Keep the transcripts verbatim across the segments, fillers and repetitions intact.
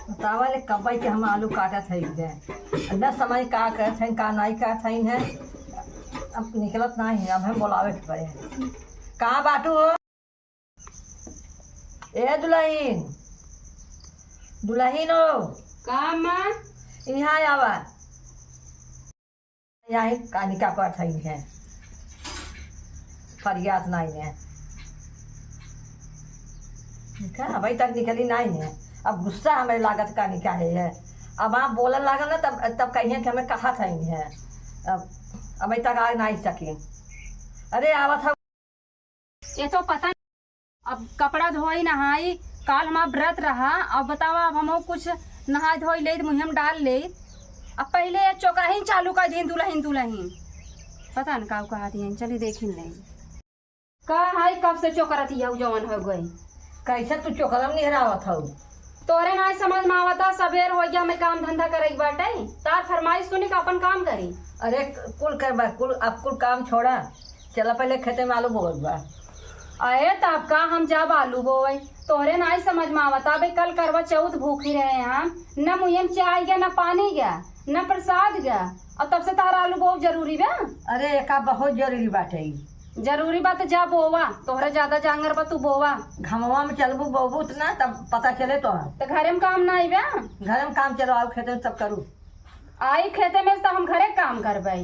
बतावा ले, कब्बे के हम आलू काटत हई इधर। न समझ का कहत हई, का नाई कहत हई है। अब निकलत नाई है, अब हम बोलावे के पड़े। कहाँ बाटू हो? ए दुलहिन, दुलहिन हो। का माँ? इहाँ आवा। यही कानिका पर थई है, फरियाद नाई है। देखा, अबही तक निकली नाई है। अब गुस्सा हमें लागत कानिका है, है। अब आप बोलन लागल ना, तब, तब कहिए कि हमें कहा थई है। अब, अबही तक आ नाई सकी। अरे, आवत है। ये तो पता, अब कपड़ा धोई, नहाई, काल हमार व्रत रहा। अब बतावा, अब हमहू कुछ नहाई धोई लेइत, मुँहे में डाल लेइत। अब पहिले ये चोकरहिन चालू कर दीन, दुलहिन, दुलहिन। पता न का कहत हियन, चली देखिन लेई। का है, कब से चोकरत हियउ, जवन हो गई। कैसे तू चोकरम निहरावत हऊ? तोरे नाई समझ में आवता, सबेर हो गया, हमें काम धंधा करे के बाटे। तार फरमाइश सुनी का अपन काम करी। अरे कुल कर बा, कुल, अब कुल काम छोड़ा, चला पहिले खेते में आलू बोवत बा। अरे तब का हम जाब आलू बोवे? तोरे नाई समझ में आवता, अबे कल करवा चौथ भूखी रहे हम, न मुँहे में चाय गया, न पानी गया, न प्रसाद गया, और तब से तार आलू बोव जरूरी बा? अरे एका बहुत जरूरी बाटे ई। जरूरी बा त जा बोवा, तोहरा ज्यादा जांगर बा, तू बोवा। घमवा में चलबू बोबू त ना, तब पता चले तोहर। त घरे में काम ना आइबे? घरे में काम चलो, आओ खेते में तब करू। आई खेते में त हम घरे काम करबे।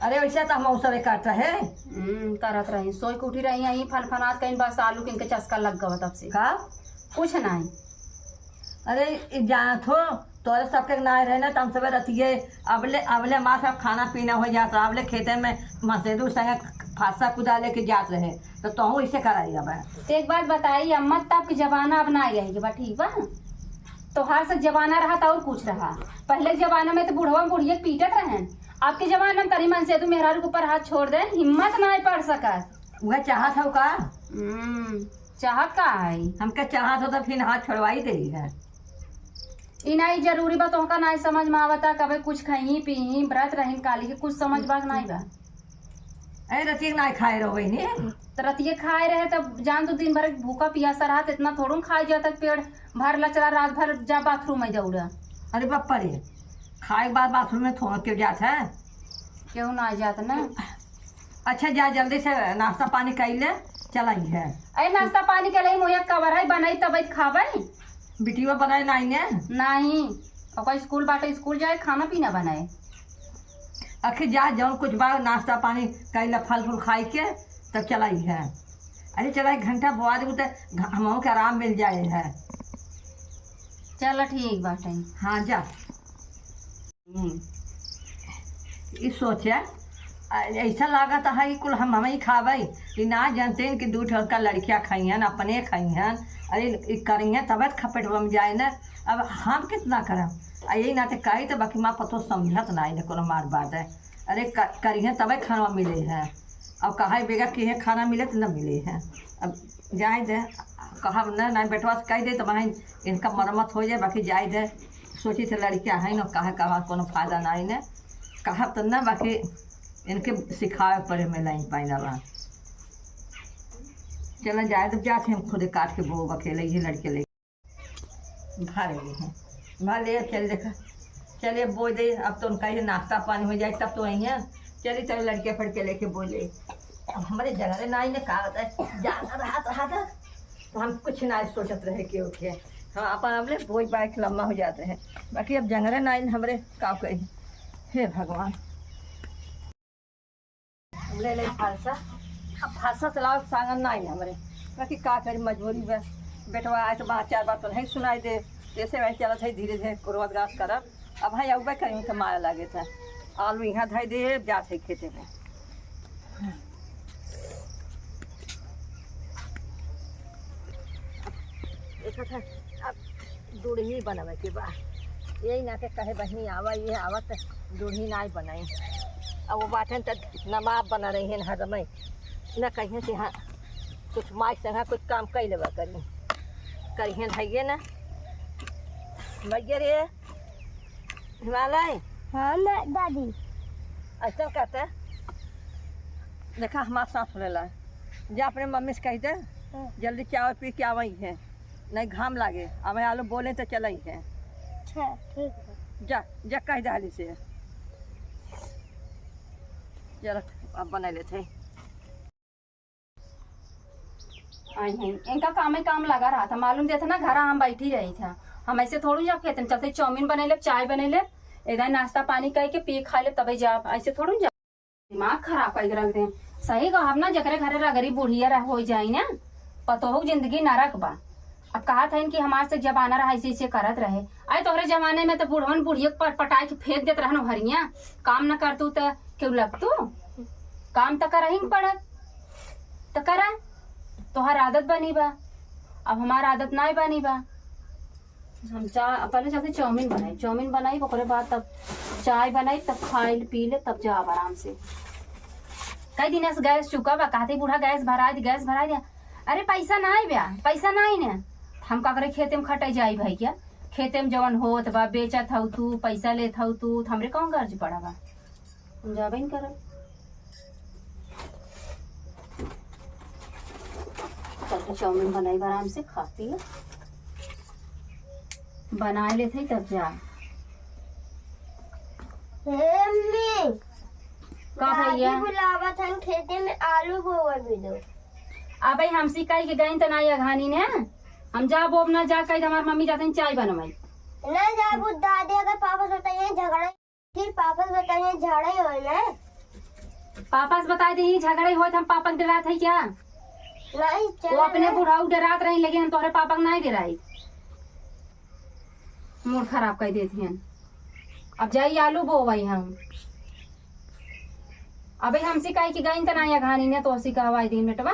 अरे वैसे त हम अवसर काट रहे। हम्म, करत रही, सोई के उठी रही, यहीं फनफनात कहीं बस आलू किन के चस्का लग गवा तब से। का? कुछ नहीं। अरे, ई जानत हो, तोरे सबके नाय रहे ना, त हम सबे रतिये अबले, अबले हमार सब खाना पीना हो जात रहा, अबले खेते में मसेदू संगे फांसा कुदा लेके जात रहे, त तोहू इसे कराई अब। तो एक बात बताई अम्मा, तब के जमाना अब ना रह गया बा, ठीक बा? तोहार सब जमाना रहा त और कुछ रहा। पहले के जमाना में तो बुढ़वा बुढ़िया पीटत रहन, अब के जमाना में तनी मसेदू मेहरारू के ऊपर हाथ छोड़ देन, हिम्मत ना पड़ सकत। वह चाहत हौ का? हम्म, चाहत का है? हमके चाहत हो तो फिर हाथ छोड़वाई दे है। ई नाई जरूरी बा, तोहका नाई समझ में आवता, कबे कुछ खइही पीही, व्रत रहिन काली के, कुछ समझ बा कि नाई बा? ए, रतिया के नाई खाए रहो बहिनी। त रतिये खाए रहे तब जान तू दिन भर भूखा पियासा रहा, त इतना थोड़ू खाए जाता पेट भर लचड़ा, रात भर जा बाथरूम में दौड़ा। अरे बाप रे, खाए के बाद बाथरूम में थोड़ के जात है? केहू ना जात ना। अच्छा, जा जल्दी से नाश्ता पानी कइ ले, चलइ है। अरे नाश्ता पानी के लिए मुँहे कवर है, बनाई तब खाबे। बिटिया बनाए नाई ने? नाई, ओकर स्कूल बाटे, स्कूल जाए, खाना पीना बनाए। आखिर जा, जौन कुछ बा नाश्ता पानी कइ ले, फल फूल खाई के तब चलइ है। अरे चला, एक घंटा बोआ देबू त घ-, हमहू के आराम मिल जाए है। चला ठीक बाटे। हाँ जा। हम्म। ई सोचे, आ, ऐसा लागत है कि कुल हम, हम ही खाबे, ई ना जानते हैं कि दू ठो का लड़कियाँ खइहन, अपने खइहन, अरे ई करिहन तबे त खपेटवा में जाए न। अब हम कितना करब? आ यही नाते कही तो बाकी माँ पतो समझत ना है कोनो मार बात है। अरे क-, करिहन तबे खाना मिले है। अब कहा बेगा कि है खाना मिले तो न मिले है। अब जाए दे, कहब न, ना बेटवा से कह दे तो भाई इनका मरम्मत हो जाए, बाकी जाए दे। सोची थे लड़कियाँ हैं न, कहा कहा कोनो फायदा ना है न, कहब तो न, बाकी इनके सिखावे पड़े में लाइन पाइन बा। चला जाए, तब जाते हम खुदे काट के बोब अकेले, ये लड़के ले भर गए हैं, भर ले, चल देखा, चलिए बोई दे। अब तो उनका ये नाश्ता पानी हो जाए तब तो आई हैं। चली चल लड़के फड़के लेके बोई ले। अब हमारे जंगरे नाई ने का होता है, जाना रहा, रहा था, तो हम कुछ ना सोचत रहे कि ओके, हम अपन अपने बोई बाइक लम्बा हो जाते हैं, बाकी अब जंगरे नाई ने हमरे का कही। हे भगवान, हम ले ले फरसा, अब फरसा चलावे के सांगन नाई हमरे, बाकी का करी, मजबूरी बा। बेटवा आए तो बात चार बात तो नहीं सुनाई दे, जैसे वही चलत है धीरे धीरे रोजगार करब। अब भाई अउबे कहीं के माया लागे था, आलू यहाँ धई दे, जात है खेते में। देखत है, अब दूढ़ी बनवे के बा, यही ना के कहे बहिनी आवा, ये आवत दूढ़ी नाई बनाई। अब वो बाटन त नवाब बना रही है हरदमई, न कहिए कि हाँ कुछ माई संग कुछ काम कइ लेवा करी, करिहन हइये ना। मइये रे हिमालय। हाँ ना दादी। ऐसा कहते, देखा हमार साथ लेला, जा अपने मम्मी से कह दे, हाँ। जल्दी चाय पी के आवई है, नहीं घाम लागे, अब आलू बोले तो चलई है। अच्छा, ठीक बा। जा, जा, कह दे हाली से। चल, अब बनाइ लेत है। आई हैं, इनका कामे काम लगा रहा था, मालूम देत है ना, घरा हम बैठी रही था। हम ऐसे थोड़ू जाब खेते में, चलते चाउमीन बनाइ लेब, चाय बनाइ लेब, इधर नाश्ता पानी कइ के पी खा लेब, तबे जाब, ऐसे थोड़ू जाब। दिमाग खराब कइ के रख दे। सही कहब ना, जेकरे घरे रगरी बुढ़िया रह होइ जाई ना, पतोहू जिंदगी नरक बा। अब कहत हइन कि हमार से जमाना रहा, ऐसे ऐसे करत रहे। अरे तोहरे जमाने में तो बुढ़वन बुढ़िया के पट-, पटाई के फेंक देत रहन हरिया। काम न करतू त केहू लगतू? काम त करही के पड़त। त करा। तोहर आदत बनी बा, अब हमार आदत नाय बनी बा। हम चा-, पहले जाके चाउमीन बनाई, चाउमीन बनाई, ओकरे बाद तब चाय बनाई, तब खाई पी ले, तब जाब आराम से। कई दिन से गैस चुका बा, कहते बूढ़ा गैस भराइ दे, गैस भराइ दे। अरे पैसा नाई बा, पैसा नाई ने, हम का करे खेते में खटे जाई भैया, खेते में जवन होत बा बेचत हऊ तू, पैसा लेत हऊ तू, त हमरे कौन गर्ज पड़ा बा? हम जाबे न करब। तब तो चाउमीन बनाई आराम से, खा पी ले। बनाए लेत हई तब जा। हे अम्मी, का दादी भैया? बुलावत हन खेते में आलू बोवे भी दो। अबे हमसी कही के गइन त ना अघानी ने। हम जा बोब ना जा कही त हमार मम्मी जाते चाय बनवाई। ना जाबू दादी, अगर पापा से बताइए झगड़ा फिर पापा से बताइए, झगड़ा ही होई ना। पापा से बताइ दे, झगड़ा ही होई त हम पापा के डरात है क्या? नहीं, वो चलो अपने ना। बुढ़ाऊ डरात रही, लेकिन हम तोहरे पापा के नहीं डराई। मूड खराब कर देती हैं। अब जाई आलू बोवाई हम। अबे हमसे काहे कि गई त ना या घानी ने तो हसी कहवाई दिन बेटवा।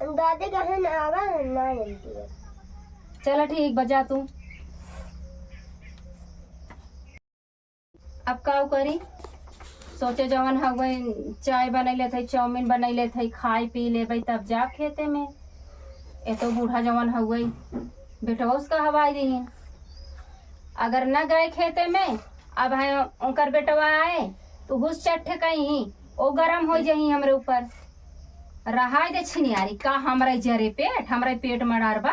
दादी कहे ना आवा, ना जल्दी है। चला ठीक बा, जा तू। अब काउ करी, सोचे जवन हवे चाय बनाई लेत हई, चाउमीन बनाई लेत हई, खाई पी लेबै तब जाब खेते में। ए तो बूढ़ा जवन हवे, बेटवा उसका हवाई दीही। अगर न गए खेते में, अब है उनकर बेटवा आए तो घुस चट्ठे कहीं, ओ गरम हो जही हमरे ऊपर। रहाई दे छिनियारी, का हमरे जरे पेट, हमरे पेट मड़ार बा।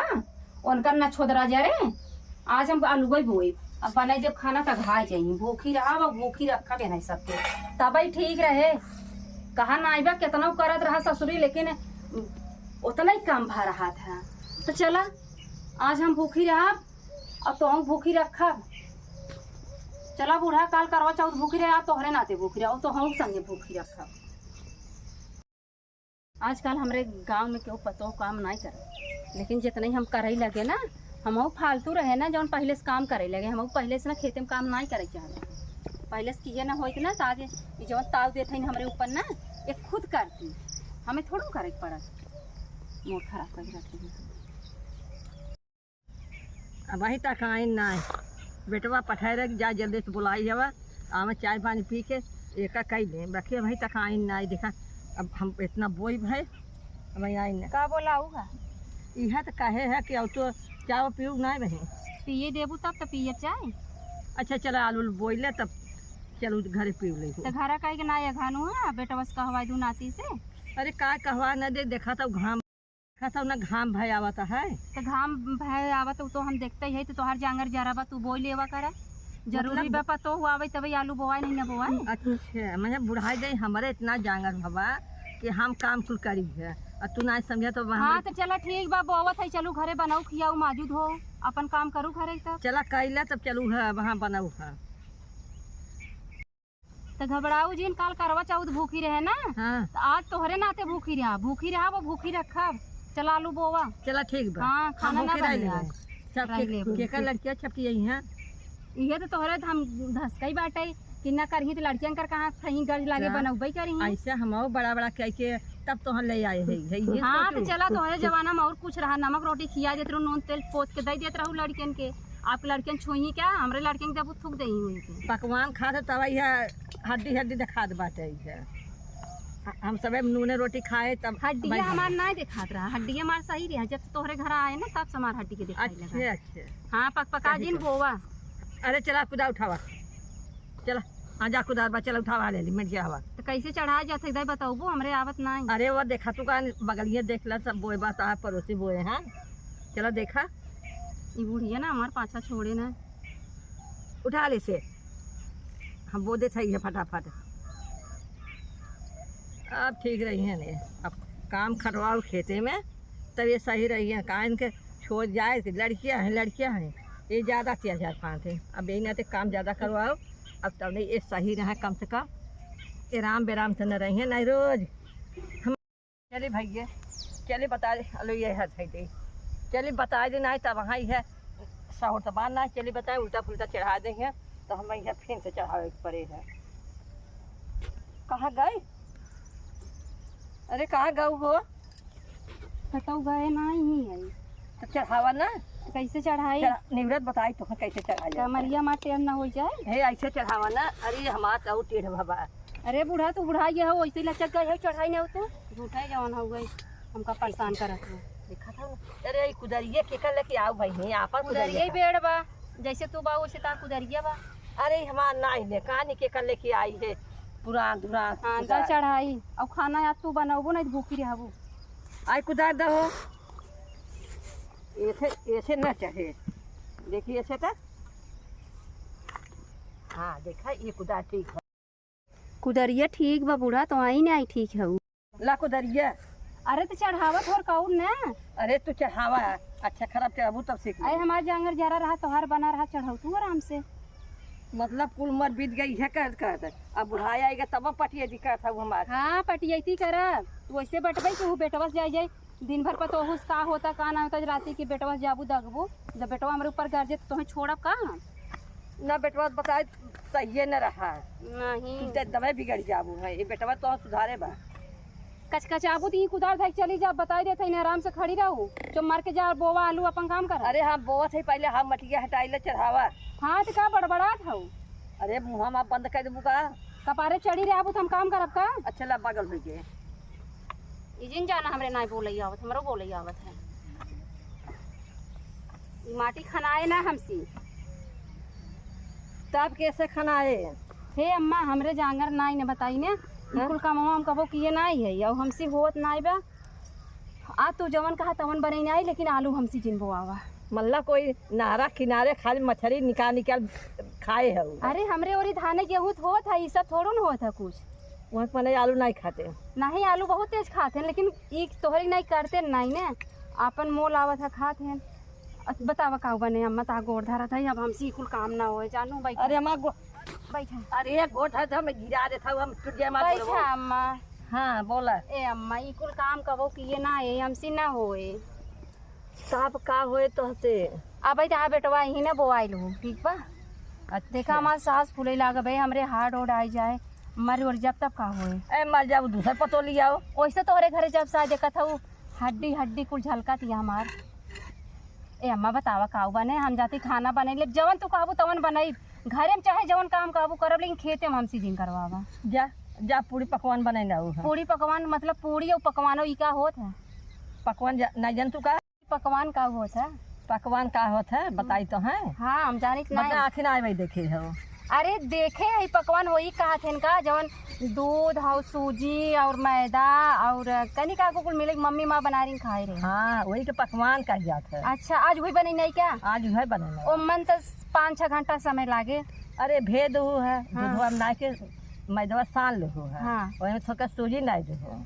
उनकर ना छोदरा जरे। आज हम आलूए बोइब। अब बनाई जब खाना त घाय जाई। भूखी रहब, अब भूखी रखब नहीं सबके। तबई ठीक रहे। कहा नाई बा, केतनो करत रहा ससुरी, लेकिन उतना ही कम भा रहा था। तो चला, आज हम भूखी रहब, अब तोहू भूखी रखब। चला बूढ़ा, काल करवा चौथ भूखी रहे, आज तोहरे नाते भूखी रहो, तोहू संगे भूखी रखब। आजकल हमरे गाँव में केहू पतोह काम नाई करे, लेकिन जितने हम करई लगे ना, हमहू फालतू रहे ना, जौन पहिले से काम करई लगे, हमहू पहिले से ना खेते में काम नाई करे चाहत। पहिले से किहे ना होइत ना, त आज ई जौन ताव देत हईन हमरे ऊपर ना, ये खुद करती, हमें थोड़ो करे के पड़त। मूड खराब करके रखती है। अबहीं तक आइन नाई। बेटवा पठाए रख जा, जल्दी से बुलाई हवा, आवे चाय पानी पी के एका कई ले। बाकी अबहीं तक आइन नाई। देखा, अब हम इतना बोई भय, अब आइन ना। का बोलाऊ हा? इहे तो कहे है कि अब तो चाय पीऊ नाई बहिन। पिए देबू तब तो पिए चाय। अच्छा चला, आलू बोई ले तब चलू घरे पी ले। तो घरा काहे के ना अघानू है, बेटवा से कहवाई दू नाती से। अरे का कहवा न दे, देखा तो घाम देखा था ना, घाम भय आवत है। तो घाम भय आवत, उ तो हम देखते ही है, तो तोहार जांगर जरा बा, तू बोई लेवा करा। जरूरी मतलब बा, पतोह आवे तबे आलू बोवाई, नहीं ना बोवाई। अच्छा, मैं बुढ़ाई गई, हमारे इतना जांगर भवा कि हम काम कुल करी है, और तू ना समझा तो हम हाँ, तो चला ठीक बा, बोवत है, चलू घरे बनाऊ, खियाऊ, माजू धो, अपन काम करू घरे तब। चला कैला तब चलू है, वहाँ बनाऊ है। त घबराऊ जिन, काल करवा चौथ भूखी रहे ना, हाँ। त आज तोहरे नाते भूखी रहा, भूखी रहा, वो भूखी रखब। चला आलू बोवा। चला ठीक बा। हाँ, हम खाना ना भूखी रह बने लेबे। आज। सब रह के, लेबे। केकर लड़किया छपकी यही हैं? इहे तो तोहरे हम धसकई बाटे कि ना करही त लड़कियन कर कहाँ से खही गर्ज लागे चला। बनउबे करी। ऐसे हम बड़ा बड़ा कह के तब तोहर ले आए है, है ये हाँ, सोचू। तो चला तोहरे जमाना में और कुछ रहा, नमक रोटी खिया देत रहू, नून तेल पोत के दे देत रहू लड़कियन के। आपके लड़कियन छुई क्या? हमरे लड़कियन के देबू थूक देही उनके। पकवान खात तब यह हड्डी हड्डी देखात बाटे है। ह-, हम सबे नूने रोटी खाए तब हड्डी बैठे। हमार ना देखात रहा, हड्डी हमार सही रहा। जब से तोहरे घर आए ना तब से हमार हड्डी के देखाई लगा। अच्छे, अच्छे। हाँ, पक पका सही जिन कहा। बोवा। अरे चला कुदा उठावा, चला। हाँ जा कुदा बा, चला उठावा ले ली, मिट जावा। तो कैसे चढ़ा जात है, बताऊबो, हमरे आवत ना है। अरे वो देखा तू का बगलिए देख ला, सब बोए बा, तार पड़ोसी बोए हैं। चला देखा। ई बुढ़िया ना हमार पाछा छोड़े ना। उठा ले से, हम बो देत हई है फटाफट। अब ठीक रही है ने, अब काम खटवाओ खेते में, तब ये सही रही है। काहे इनके छोड़ जाए कि लड़कियाँ हैं, लड़कियाँ हैं, ये ज़्यादा अत्याचार पाते हैं। अब यही नाते काम ज़्यादा करवाओ, अब तब नहीं ये सही रहे कम से कम, ये राम बेराम से न रही है, नहीं रोज हम चली भैया, चली बता दे, अलो ये है धई दे, चली बता दे, नहीं तब वहाँ ही है सहूर तबान ना, चली बताए, उल्टा पुल्टा चढ़ा दे हैं, तो हम यहाँ फिर से चढ़ावे के पड़े हैं। कहाँ गए? अरे कहाँ गऊ हो? कतऊ गए ना ही है। तो चढ़ावा ना। कैसे चढ़ाई? चढ़ा-, निवरत बताई तो कैसे चढ़ाई जाए। कमरिया मार टेढ़ ना हो जाए। हे, ऐसे चढ़ावा ना। अरे हमार तो टेढ़ बाबा। अरे बूढ़ा, तू बुढ़ा गया हो, ऐसे लचक गए हो, चढ़ाई नहीं हो तू। झूठा ही जवान हो गई, हमका परेशान करत हो। देखा था ना। अरे ई कुदरिया के कर लेके आओ भाई, हे आपन कुदरिया कुदरिया ही का। पेड़ बा, जैसे तू बा वैसे ता कुदरिया बा। अरे हमार नाई ने कहानी के कर लेके आई है, पुरान दुरान हाँ, कुदार। चढ़ाई। और खाना आज तू बनौबो नहीं, भूखी रहबो। आई कुदार दहो। ऐसे, ऐसे न चढ़े। देखिए ऐसे तो। हाँ, देखा, ये कुदार ठीक है। कुदरिया ठीक बा बूढ़ा, तो आई ना आई ठीक है उ। ला कुदरिया। अरे तो चढ़ावत हो और कौन ना? अरे तू चढ़ावा, अच्छा खराब चढ़ाबू तब सीख अरे लेबू। हमार जांगर जरा रहा, तोहार बना रहा, चढ़ाऊ तू आराम से। मतलब कुल उम्र बीत गई है कहत कहत, अब बुढ़ाया आएगा तब पटिया दिक्कत है हमार। हाँ, पटियती करब, तू ऐसे बटबे कि वो बेटवा से जाए जाए, दिन भर पतोहू से का होता का ना होता, राती की बेटवा से जाबू दगबू, जब बेटवा हमरे ऊपर गरजे तो तोहे छोड़ब का हम? ना बेटवा बताए सहिए न रहा। नहीं। तू ते दबे बिगड़ जाबू है, ये बेटवा तो सुधारे बा। कचकचाबू तो ई कुदार धइके चली जा, बताई देत हई ना, आराम से खड़ी रहू। जो मर के जा, बोवा आलू, अपन काम कर। अरे हाँ, बोवत है, पहले हम मटिया हटाई ले, चढ़ावा। हाँ, तो का बड़बड़ात हऊ? अरे मुँह हम आप बंद कर देबू का? कपारे चढ़ी रहबू तो हम काम करब का? अच्छा ला, बगल हो गए। ई जिन जाना हमरे नाई बोलई आवत, हमरो बोलई आवत है। ई माटी खनाए ना हमसी। तब कैसे खनाए? हे अम्मा, हमरे जांगर नाई ने बताई ने, ई हाँ? कुल कामवा हम कबो किए नाई है, अउ हमसी होत नाई बा। आ तू जवन कहा तवन बनई नाई, लेकिन आलू हमसी जिन बोआवा। मल्ला कोई नारा किनारे खाली मछरी निकाल निकाल खाए है। अरे हमरे ओरी धाने गेहूँ त होत है, ई सब थोड़ो न होत है कुछ। वहाँ के मने आलू नाई खाते। नहीं, आलू बहुत तेज खाते हैं, लेकिन ई तोहरी नाई करते नाई ने, आपन मोल आवत है खाते हैं। अब बतावा का बने अम्मा, ता गोड़ धरत है, अब हमसे ई कुल काम ना होए, जानू बैठा। अरे अम्मा गो-, बैठा। अरे गोड़ धरत है, मैं गिरा देता हूँ, हम टूट जाए हमार बैठा गोड़वा। अम्मा। हाँ, बोला। ए अम्मा, ई कुल काम कबो किए ना है, हमसे ना होए। साहब का होए तोहसे? अबे तो आ बेटवा यही ना बोआइल हो, ठीक बा? अच्छा। देखा हमार सास फूले लाग बे, हमरे हार्ड ओड आई जाए, मर ओर जब तब का होए? ए, मर जाओ, दूसर पतो लियाओ। ओइसे तोहरे घरे जब से देखत हऊ, हड्डी हड्डी कुल झलकत ही हमार। ए अम्मा बतावा काऊ बने, हम जाती खाना बने लेब, जवन तू कहबू तवन बनई, घरे में चाहे जवन काम कहबू करब, लेकिन खेते में हमसे जिन करवावा। जा, जा पूरी पकवान बने ना हो। पूरी पकवान मतलब पूरी और पकवानो ई का होत है? पकवान जा, ना जन तू का? पकवान का होत है? पकवान का होत है, बताई तो है। हाँ, हम जानित नहीं। बता, आखिर आए भाई देखे हो। अरे देखे है पकवान वही कहत हैं का, जवन दूध और सूजी और मैदा और कनी का कुल मिले, मम्मी माँ बना रही खाए रहे। हाँ, वही के पकवान कह जात है। अच्छा, आज वही बनी नहीं क्या? आज वही बने नहीं। ओ मन तो पाँच छः घंटा समय लागे। अरे भेद वो है, हाँ। दूधवा में नाई के मैदवा सान ले हो है। हाँ। वही में थोड़ा सूजी नाई दे हो।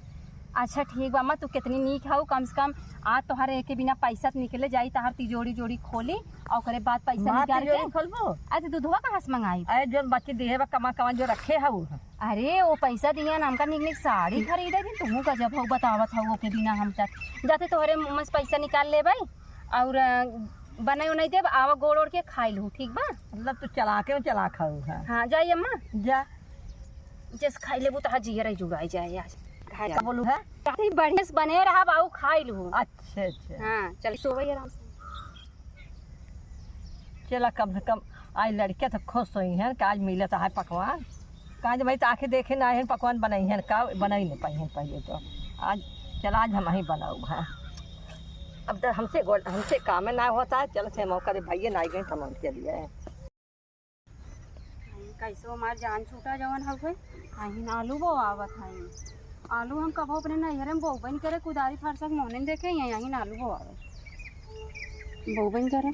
अच्छा ठीक बा अम्मा, तू कितनी नीक हऊ, कम से कम आज तोहरे एके बिना पैसा त निकले जाई, तोहर तिजोरी जोड़ी खोली और ओकरे बाद पैसा माँ निकाल के तिजोरी खोलबो? अरे दूधवा कहाँ से मंगाई? अरे जो बच्चे दिहे बा कमा कमा जो रखे हऊ। अरे वो पैसा दिया ना हमका नीक नीक साड़ी खरीदे दिन, तू गजब हऊ बतावत हऊ, ओके बिना हम तक जाते तोहरे मुँह से पैसा निकाल लेबै और अ, बनाई उनाई देब, आवा गोड़ ओड़ के खाई लू, ठीक बा? मतलब तू चलाके में चलाक हऊ है। हाँ जाई अम्मा। जा। जस खाई लेबू तो जियर ही जुड़ाई जाए आज। खाए का बोलू है? कहती बढ़िया से बने रहा बाऊ, खाई लू। अच्छा, अच्छा। हाँ, चल सोवई आराम से। चला, कम से कम आज लड़के तो खुश होई हैं कि आज मिलत है पकवान। काज भाई तो आके देखे ना हैं पकवान बनाई हैं, का बनाई नहीं पाई हैं पहले तो। आज चला, आज हम ही बनाऊ हैं। अब तो हमसे गोल, हमसे काम ना होता है, चल से मौका रे भैया ना गए तो हम चलिए। कैसे हमार जान छूटा जवन हवे। अहिन आलू बोआवत है। आलू हम कबो अपने नैहरे में बोबे न करे, कुदारी फरसा के मोहने न देखे, यहीं अहिन आलू बोआवत। बउबन करा।